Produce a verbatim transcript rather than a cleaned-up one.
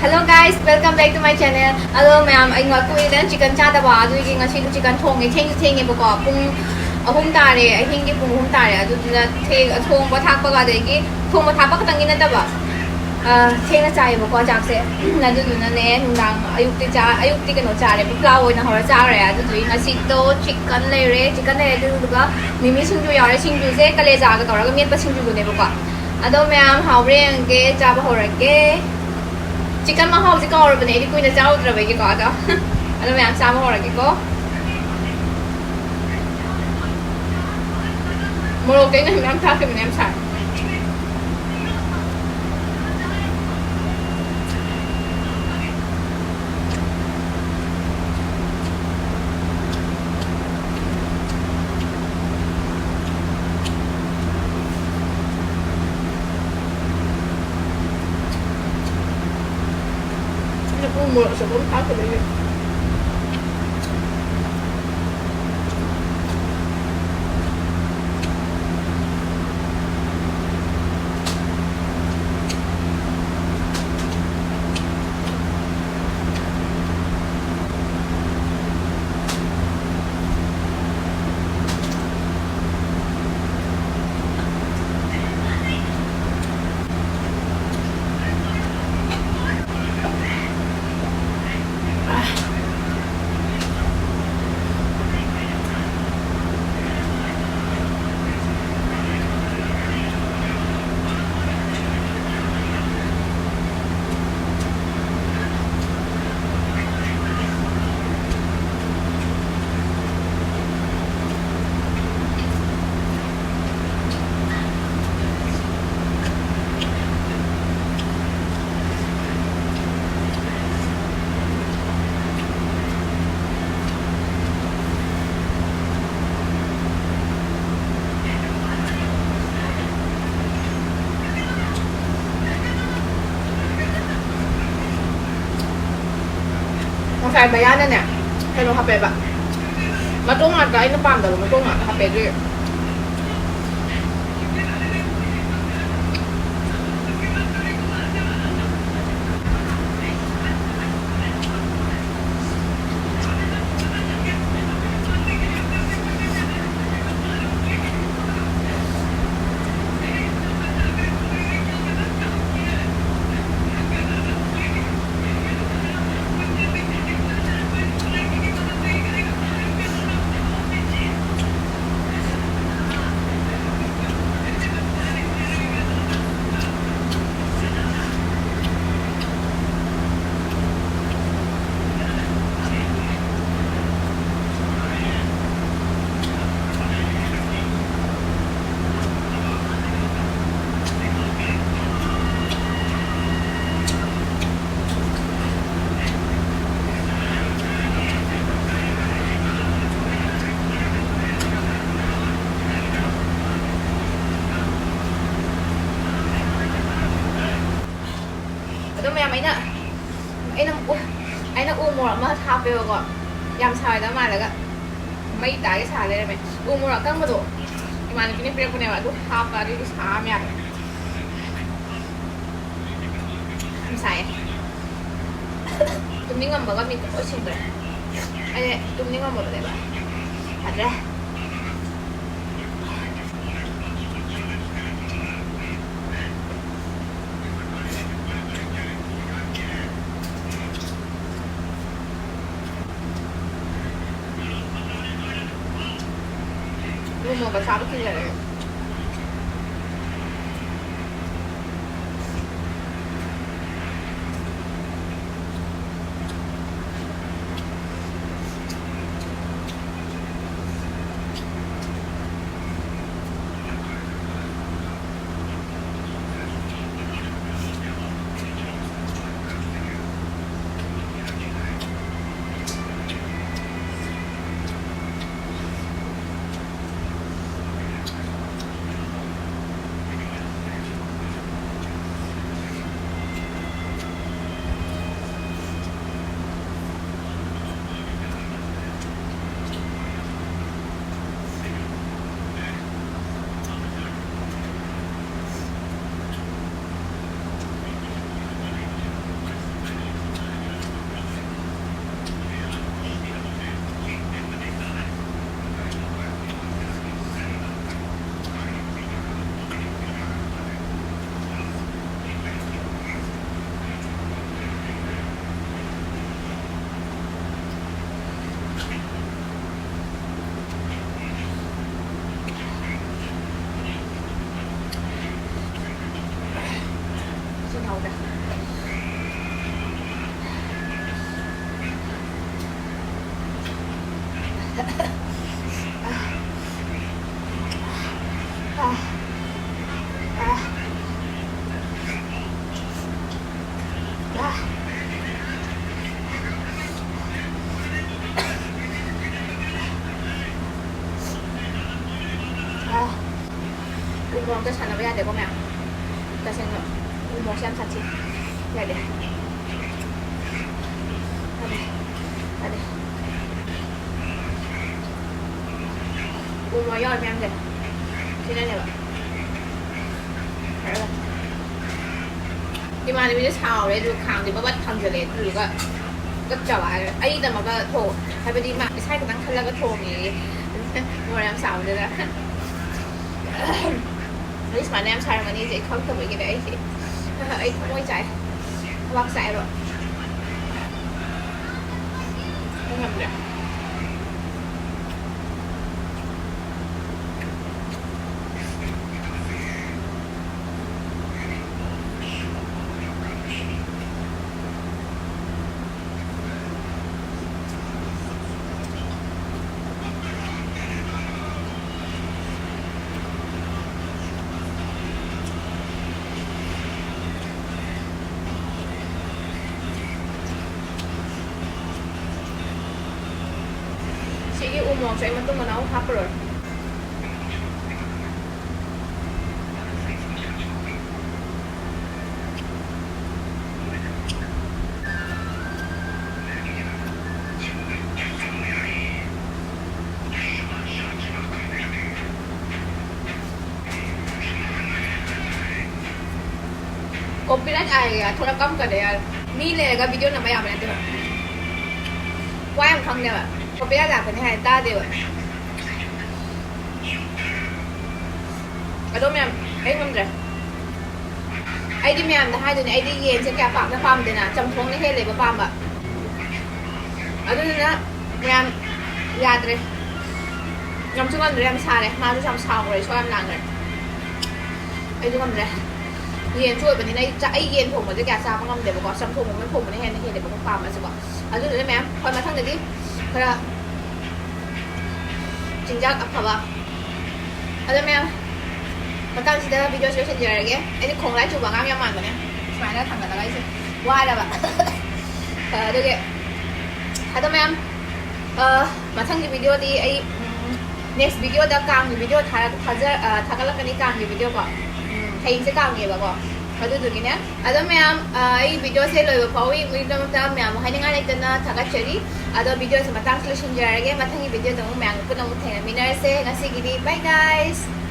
Hello guys, welcome back to my channel. ꯑꯗꯣ ꯃꯌꯥꯝ, ꯑꯩ ꯉ-, ꯀꯨꯏꯔꯦꯗꯅ chicken ꯆꯥꯗꯕ, ꯑꯗꯨꯒꯤ ꯉꯁꯤꯗꯣ chicken ꯊꯣꯡꯉꯦ꯫ ꯊꯦꯡꯁꯨ ꯊꯦꯡꯉꯦꯕꯀꯣ, ꯄꯨꯡ ꯑꯍꯨꯝ ꯇꯥꯔꯦ, ꯑꯍꯤꯡꯒꯤ ꯄꯨꯡ ꯑꯍꯨꯝ ꯇꯥꯔꯦ꯫ ꯑꯗꯨꯗꯨꯅ ꯊꯦꯡ-, ꯊꯣꯡꯕ ꯊꯥꯛꯄꯒ, ꯑꯗꯒꯤ ꯊꯣꯡꯕ ꯊꯥꯛꯄ ꯈꯛꯇꯪꯒꯤ ꯅꯠꯇꯕ, ꯑ, ꯊꯦꯡꯅ ꯆꯥꯏꯌꯦꯕꯀꯣ ꯆꯥꯛꯁꯦ꯫ ꯑꯗꯨꯗꯨꯅꯅꯦ, ꯅꯨꯡꯗꯥꯡ, ꯑꯌꯨꯛꯇꯤ ꯆꯥ-, ꯑꯌꯨꯛꯇꯤ ꯀꯩꯅꯣ ꯆꯥꯔꯦ, ꯄꯨꯂꯥꯎ ꯑꯣꯏꯅ ꯍꯧꯔ ꯆꯥꯈ꯭ꯔꯦ꯫ ꯑꯗꯨꯗꯨꯒꯤ ꯉꯁꯤꯗꯣ chicken ꯂꯩꯔꯦ, chicken ꯂꯩꯔꯦ, ꯑꯗꯨꯗꯨꯒ ꯃꯤꯃꯤ ꯁꯤꯡꯖꯨ ꯌꯥꯎꯔꯦ꯫ ꯁꯤꯡꯖꯨꯁꯦ ꯀꯂꯦꯖꯥꯒ ꯇꯧꯔꯒ ꯃꯦꯠꯄ ꯁꯤꯡꯖꯨꯗꯨꯅꯦꯕꯀꯣ꯫ ꯑꯗꯣ ꯃꯌꯥꯝ ꯍꯥꯎꯕ꯭ꯔꯥ ꯌꯦꯡꯉꯒꯦ, ꯆꯥꯕ ꯍꯧꯔꯒꯦ꯫ Chicken ꯃꯍꯥꯎꯁꯦ ꯀꯥꯎꯔꯕꯅꯦ ꯑꯩꯗꯤ, ꯀꯨꯏꯅ ꯆꯥꯔꯨꯗ꯭ꯔꯕꯒꯤꯀꯣ꯫ ꯑꯗꯣ, ꯑꯗꯣ ꯃꯌꯥꯝ ꯆꯥꯕ ꯍꯧꯔꯒꯦꯀꯣ꯫ ꯃꯣꯔꯣꯛꯇꯤ ꯑꯩꯅ ꯃꯌꯥꯝ ꯊꯥꯛꯈꯤꯕꯅꯦ, ꯌꯥꯝ ꯁꯥꯏ꯫ ꯑꯩꯅ ꯎ ꯃꯣꯔꯣꯛ ꯑꯆꯧꯕ ꯑꯃ ꯊꯥꯛꯈꯤꯕꯒꯤ꯫ ꯉꯁꯥꯏ ꯃꯌꯥꯅꯅꯦ, ꯀꯩꯅꯣ ꯍꯥꯞꯄꯦꯕ, ꯃꯇꯣꯡ ꯉꯥꯛꯇ, ꯑꯩꯅ ꯄꯥꯝꯗꯕ ꯃꯇꯣꯡ ꯉꯥꯛꯇ ꯍꯥꯞꯄꯦ꯫ ꯑꯗꯨꯒꯤ ꯃꯌꯥꯝ ꯑꯩꯅ ꯑꯩꯅ ꯎ- ꯑꯩꯅ ꯎ ꯃꯣꯔꯣꯛ ꯑꯃ ꯍꯥꯞꯄꯦꯕꯀꯣ, ꯌꯥꯝ ꯁꯥꯔꯣꯏꯗꯕ ꯃꯥꯜꯂꯒ ꯃꯩ ꯇꯥꯒꯦ ꯁꯥ ꯂꯩꯔꯝꯃꯦ꯫ ꯎ ꯃꯣꯔꯣꯛ ꯑꯀꯪꯕꯗꯣ ꯏꯃꯥꯟꯅꯕꯤꯅ ꯄꯤꯔꯛꯄꯅꯦꯕ, ꯑꯗꯨ ꯍꯥꯞꯄ ꯑꯗꯨꯒꯤ ꯁꯥ ꯃꯌꯥꯝꯗꯣ꯫ ꯌꯥꯝ ꯁꯥꯏꯌꯦ꯫ ꯇꯨꯝꯅꯤꯡꯉꯝꯕꯒ ꯃꯤꯠꯀ ꯂꯣꯏ ꯁꯤꯡꯈ꯭ꯔꯦ꯫ ꯑꯩ ꯇꯨꯝꯅꯤꯡꯉꯝꯃꯕꯅꯦꯕ꯫ ꯌꯥꯗ꯭ꯔꯦ꯫ ꯎ ꯃꯣꯔꯣꯛꯀ ꯆꯥꯕ ꯀꯤꯖꯔꯦ꯫ ꯁꯤꯅ ꯍꯧꯔꯦ꯫ ꯎ ꯃꯣꯔꯣꯛꯇ ꯁꯥꯟꯅꯕ ꯌꯥꯗꯦꯀꯣ ꯃꯌꯥꯝ꯫ ꯇꯁꯦꯡꯅ ꯎ ꯃꯣꯔꯣꯛꯁꯦ ꯌꯥꯝ ꯁꯥꯊꯤ꯫ ꯌꯥꯗꯦ꯫ ꯌꯥꯗꯦ꯫ ꯌꯥꯗꯦ꯫ ꯎ ꯃꯣꯔꯣꯛ ꯌꯥꯎꯔꯤ ꯃꯌꯥꯝꯁꯦ꯫ ꯁꯤꯅꯅꯦꯕ꯫ ꯐꯔꯦ꯫ ꯏꯃꯥꯟꯅꯕꯤꯁꯦ ꯁꯥꯎꯔꯦ, ꯑꯗꯨꯒ ꯈꯥꯡꯁꯦ ꯕꯕꯠ ꯊꯥꯡꯖꯜꯂꯛꯑꯦ, ꯑꯗꯨꯗꯨꯒ ꯇꯨꯀꯠꯆꯕ ꯍꯥꯏꯔꯦ꯫ ꯑꯩ ꯇꯝꯃꯒ ꯊꯣꯡ-, ꯍꯥꯏꯕꯗꯤ ꯃꯥ ꯏꯁꯥ ꯈꯤꯇꯪ ꯈꯜꯂꯒ ꯊꯣꯡꯉꯦꯌꯦ꯫ ꯃꯣꯔꯣꯛ ꯌꯥꯝ ꯁꯥꯕꯗꯨꯗ꯫ ꯑꯩ ꯁꯨꯃꯥꯏꯅ ꯌꯥꯝ ꯁꯥꯔꯝꯒꯅꯤꯁꯦ ꯑꯩ ꯈꯪꯗꯕꯒꯤꯅꯦ꯫ ꯑꯩꯁꯦ, ꯑꯩ ꯊꯃꯣꯏ ꯆꯥꯛꯑꯦ, ꯈꯨꯕꯥꯛ ꯆꯥꯛꯑꯦꯕ꯫ ꯑꯩ ꯉꯝꯗ꯭ꯔꯦ꯫ ꯁꯤꯒꯤ ꯎ ꯃꯣꯔꯣꯛꯁꯦ ꯑꯩ ꯃꯇꯨꯡ ꯃꯅꯥꯎ ꯍꯥꯞꯄꯔꯣꯏ꯫ Copyright ꯑꯥꯏꯒꯦ ꯊꯣꯔꯛꯀꯝ ꯀꯗ ꯌꯥꯔ꯫ ꯃꯤ ꯂꯩꯔꯒ video ꯅꯝꯕ ꯌꯥꯕ ꯅꯠꯇꯦꯕ꯫ ꯋꯥ ꯌꯥꯝ ꯈꯪꯗꯦꯕ꯫ Copyright ꯂꯥꯛꯀꯅꯤ ꯍꯥꯏ ꯇꯥꯗꯦꯕ꯫ ꯑꯗꯣ ꯃꯌꯥꯝ, ꯑꯩ ꯉꯝꯗ꯭ꯔꯦ꯫ ꯑꯩꯗꯤ ꯃꯌꯥꯝꯗ ꯍꯥꯏꯗꯣꯏꯅꯦ, ꯑꯩꯗꯤ ꯌꯦꯟꯁꯦ ꯀꯌꯥ ꯄꯥꯝꯅ ꯄꯥꯝꯗꯦꯅ, ꯆꯝꯊꯣꯡꯅ ꯍꯦꯜꯂꯦꯕ ꯄꯥꯝꯕ꯫ ꯑꯗꯨꯗꯨꯅ ꯃꯌꯥꯝ ꯌꯥꯗ꯭ꯔꯦ꯫ ꯉꯝꯁꯨ ꯉꯝꯗ꯭ꯔꯦ, ꯌꯥꯝ ꯁꯥꯔꯦ꯫ ꯃꯥꯁꯨ ꯌꯥꯝ ꯁꯥꯎꯈ꯭ꯔꯦ, ꯏꯁꯧ ꯌꯥꯝ ꯂꯥꯡꯈ꯭ꯔꯦ꯫ ꯑꯩꯁꯨ ꯉꯝꯗ꯭ꯔꯦ꯫ ꯌꯦꯟꯁꯨ ꯑꯣꯏꯕꯅꯤꯅ ꯑꯩ ꯆꯥ-, ꯑꯩ ꯌꯦꯟ ꯊꯣꯡꯕꯁꯦ ꯀꯌꯥ ꯆꯥꯕ ꯉꯝꯗꯦꯕꯀꯣ꯫ ꯆꯝꯊꯣꯡꯒꯨꯝꯕ ꯊꯣꯡꯕꯅ ꯍꯦꯟꯅ ꯍꯦꯜꯂꯦꯕꯀꯣ ꯄꯥꯝꯕꯁꯦꯀꯣ꯫ ꯑꯗꯨꯗꯨꯅ ꯃꯌꯥꯝ, ꯍꯣꯏ, ꯃꯊꯪꯗꯗꯤ ꯈꯔ ꯆꯤꯟꯖꯥꯛ ꯑꯐꯕ꯫ ꯑꯗꯣ ꯃꯌꯥꯝ, ꯃꯇꯥꯡꯁꯤꯗ videoꯁꯦ ꯂꯣꯏꯁꯤꯟꯖꯔꯒꯦ꯫ ꯑꯩꯗꯤ ꯈꯣꯡꯂꯥꯏ ꯆꯨꯕ ꯑꯉꯥꯡ ꯌꯥꯝ ꯃꯥꯟꯕꯅꯦ, ꯁꯨꯃꯥꯏꯅ ꯊꯥꯡꯒꯠꯂꯒ ꯑꯩꯁꯦ ꯋꯥꯔꯕ꯫ ꯑꯗꯨꯒꯤ, ꯑꯗꯣ ꯃꯌꯥꯝ, ꯑ, ꯃꯊꯪꯒꯤ videoꯗꯤ ꯑꯩ, ꯎꯝ, next videoꯗ ꯀꯥꯡꯒꯤ video ꯊꯥꯔꯛ-, ꯊꯥꯖ-, ꯑ, ꯊꯥꯒꯠꯂꯛꯀꯅꯤ, ꯀꯥꯡꯒꯤ video ꯀꯣ꯫ ꯎꯝ, ꯍꯌꯦꯡꯁꯦ ꯀꯥꯡꯅꯦꯕꯀꯣ꯫ ꯑꯗꯨꯗꯨꯒꯤꯅꯦ꯫ ꯑꯗꯣ ꯃꯌꯥꯝ, ꯑ, ꯑꯩ videoꯁꯦ ꯂꯣꯏꯕ ꯐꯥꯎ ꯌꯦꯡꯕꯒꯤꯗꯃꯛꯇ ꯃꯌꯥꯝꯕꯨ ꯍꯥꯏꯅꯤꯡꯉꯥꯏ ꯂꯩꯇꯅ ꯊꯥꯒꯠꯆꯔꯤ꯫ ꯑꯗꯣ videoꯁꯦ ꯃꯇꯥꯡꯁꯤ ꯂꯣꯏꯁꯤꯟꯖꯔꯒꯦ꯫ ꯃꯊꯪꯒꯤ videoꯗ ꯑꯃꯨꯛ ꯃꯌꯥꯝꯒ ꯄꯨꯟꯅ ꯑꯃꯨꯛ ꯊꯦꯡꯅꯃꯤꯟꯅꯔꯁꯦ꯫ ꯉꯁꯤꯒꯤꯗꯤ bye guys꯫